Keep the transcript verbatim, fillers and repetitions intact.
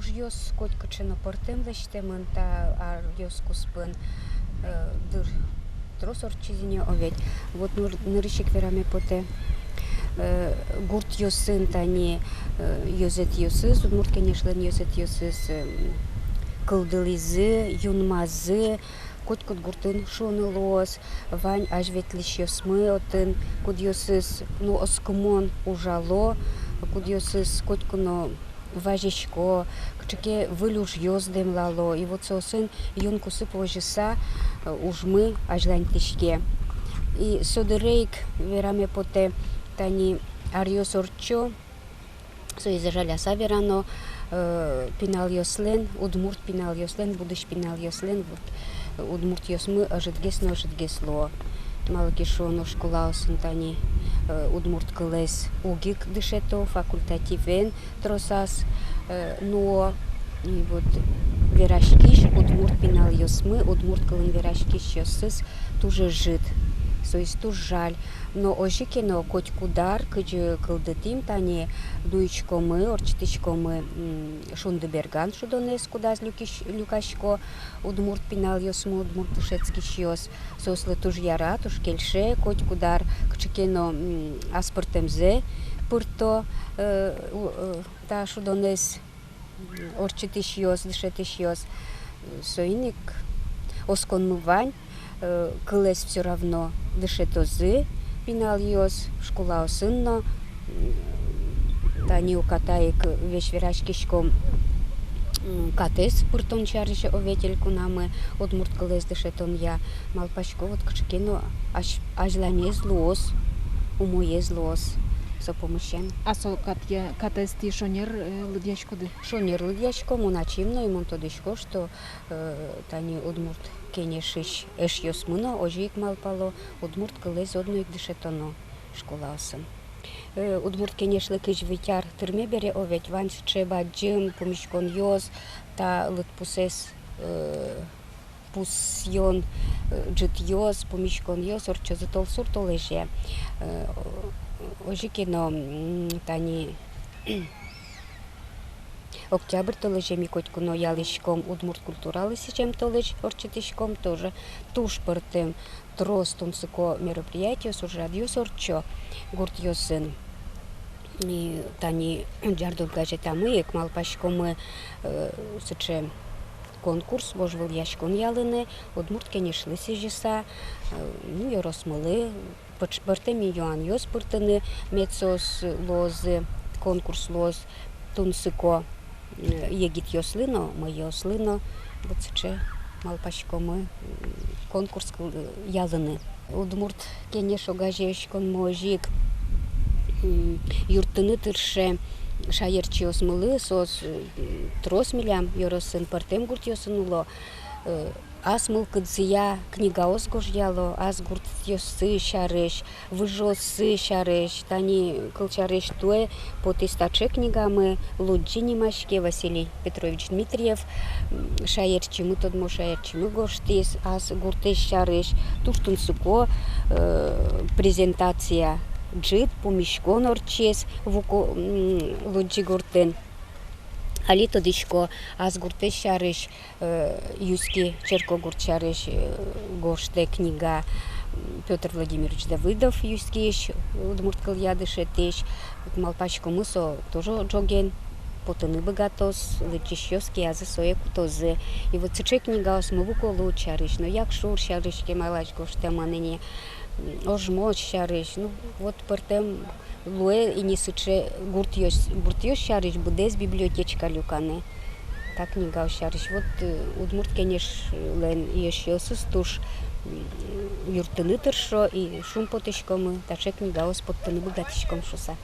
Ужъёс котькыӵе но пӧртэм лэсьтэмын та аръёс куспын, э, дыр трос ортчиз ини, оведь. Вот ныр-, нырысь ик вераме потэ, э, гуртъёсын тани, э, ёзэтъёсыз, Удмурт Кенешлэн ёзэтъёсыз, э, кылдылӥзы, юнмазы, котькуд гуртын шуыны луоз, вань азьветлӥсьёсмы отын, кудъёсыз, ну, оскымон ужало, кудъёсыз котьку но вазисько, кыӵе ке выль ужъёс дэмлало, и вот соосын юн кусып возьыса, э, ужмы азьланьтӥське. И со дыре ик вераме потэ, тани аръёс ортчо, соизэ жаляса верано, э, пиналъёслэн, удмурт пиналъёслэн, будӥсь пиналъёслэн, вот, удмуртъёсмы ӧжытгес но ӧжытгес луо. Малы ке шуоно, школаосын тани, э, удмурт кылэз уг ик дышето, факультативен тросаз, э, нуо. И вот вераськись удмурт пиналъёсмы, удмурт кылын вераськисьёсыз туж ӧжыт. Соиз туж жаль. Но озьы ке но, котькуд ар, кызьы кылдытӥм, тани нуиськомы, ортчытӥськомы, м, «Шундыберган» шудонэз, кудаз люкись-, люкасько удмурт пиналъёсмы, удмурт дышетскисьёс. Соослы туж яра, туж кельше, котькуд ар кыӵе ке но, м, аспӧртэмзэ пырто, э, у-, э, та шудонэз ортчытӥсьёс, дышетӥсьёс. Соин ик осконмы вань, э, кылэз всё равно дышетозы пиналъёс, школаосын но. М, тани уката ик весь вераськиськом, м, катэз пыртон сярысь, оведь, элькунамы удмурт кылэз дышетонъя. Малпасько, вот кыӵе ке но азь-, азьланез луоз, умоез луоз со пумысен. А со катъя-, катэз тӥ шонер, э, лыдъяськоды? Шонер лыдъясько, мон ачим но, и мон тодӥсько, что, э, тани Удмурт Кенешысь эшъёсмы но озьы ик малпало, удмурт кылэз одно ик дышетоно школаосын. Э, Удмурт Кенешлы кызь вить ар тырме бере, оведь, вань сыӵе бадӟым пумиськонъёс, та лыдпусэз, э, пусъён, э, ӝытъёс, пумиськонъёс ортчозы толсур толэзе. Э, о-, озьы ке но, м, тани октябрь толэзе ми котьку но ялӥськом, удмурт культуралы сӥзем толэзь ортчытӥськом, тоже туж пӧртэм, трос тунсыко мероприятиос, ужрадъёс ортчо гуртъёсын. И тани «Ӟардон» газетамы ик малпаськомы, э, сыӵе конкурс, вожвылъяськон ялыны, Удмурт Кенешлы сӥзьыса, э, ну, ёросмылы, пӧрт-, пӧртэм юанъёс пыртыны, мед соос луозы, конкурс луоз тунсыко, э, егитъёслы но, мӧйыослы но. Вот сыӵе малпаськомы, м, конкурс кыл-, ялыны. Удмурт Кенеш огазеяськонмы озьы ик, м, юрттыны тырше шаерчиосмылы, соос, м, трос милям ёросын, пӧртэм гуртъёсын уло, э, ас мылкыдзыя книгаос гожъяло, ас гуртъёссы сярысь, выжыоссы сярысь. Тани, кылсярысь, туэ потӥз таӵе книгамы, «Лудӟи» нимаське, Василий Петрович Дмитриев, м, шаерчимы, тодмо шаерчимы гожтӥз ас гуртэз сярысь. Туж тунсыко, э, презентация, ӝыт пумиськон ортчиз вуко-, м, Лудӟи гуртын. Али тодӥсько ас гуртэз сярысь, э, Юськи черкогурт сярысь, э, гожтэ книга, м, Пётр Владимирович Давыдов, Юськиысь удмурт кылъя дышетӥсь. Вот малпаськомы, со тоже ӝоген потыны быгатоз, лыдӟисьёс киязы сое кутозы. И вот сыӵе книгаосмы Вуко Лудӟи сярысь но, Якшур сярысь кемалась гожтэмын ини, м, Ожмос сярысь. Ну, вот пӧртэм луэ ини сыӵе гуртъёс, гуртъёс сярысь быдэс библиотечка люканы та книгаос сярысь. Вот, э, Удмурт Кенешлэн эшъёсыз туж, м, юрттыны тыршо, и шумпотӥськомы, таӵе книгаос поттыны быгатӥськом шуыса.